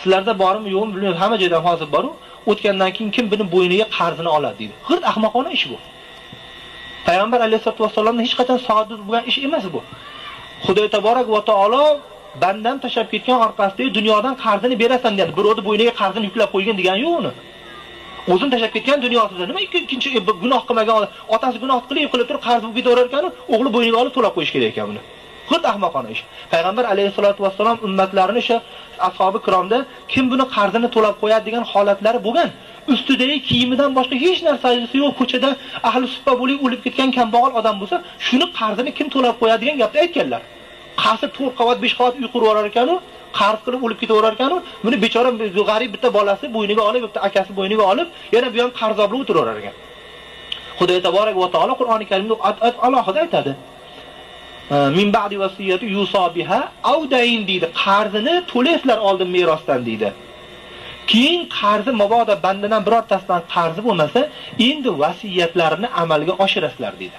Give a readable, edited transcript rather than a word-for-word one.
Sizlarda bormi yo'qmi bilmayman, hamma joyda hozir bor-u, o'tgandan keyin kim buni bo'yniga qarzini oladi deydi. G'irt ahmoqona ish bu. Payg'ambar alayhisolatu vassalomdan hech qachon sodir bo'lgan ish emas bu. Xudo taborak va taolo bandam tashlab ketgan orqasidagi dunyodan qarzini berasan deydi. Birovni bo'yniga qarzini yuklab qo'ygan degani yo'q uni. O'zini tashlab ketgan dunyosida nima ikkinchi gunoh qilmagan otasi gunoh qilib turib qarz bo'lib ketaverar ekan, o'g'li bo'yniga olib to'lab qo'yish kerak ekan buni. Xuddi ahmoqona ish. Payg'ambar alayhisolatu vassalom ummatlarini o'sha ashabi kiromda kim buni qarzini to'lab qo'yadi degan holatlari bo'lgan. Ustidagi kiyimidan boshqa hech narsasi yo'q, ko'chada ahli suffa bo'lib o'lib ketgan kambag'al odam bo'lsa, shuni qarzini kim to'lab qo'yadi degan gapni aytganlar. Qarzi 4 qavat, 5 qavat uy qurib olar ekan-u, qarz qilib o'lib ketaverar ekan-u, buni bechora g'arib bitta bolasi bo'yniga olib, bitta akasi bo'yniga olib, yana bu ham qarz olib o'tiraverar ekan. Xudo taborak va taolo Qur'oni Karimda alohida aytadi. Min ba'di vasiyati yusa biha aw dayn deydi. Qarzini to'laysizlar oldin merosdan deydi. Keyin qarzi mabodo bandadan birortasidan qarzi bo'lmasa, endi vasiyatlarini amalga oshirasizlar deydi.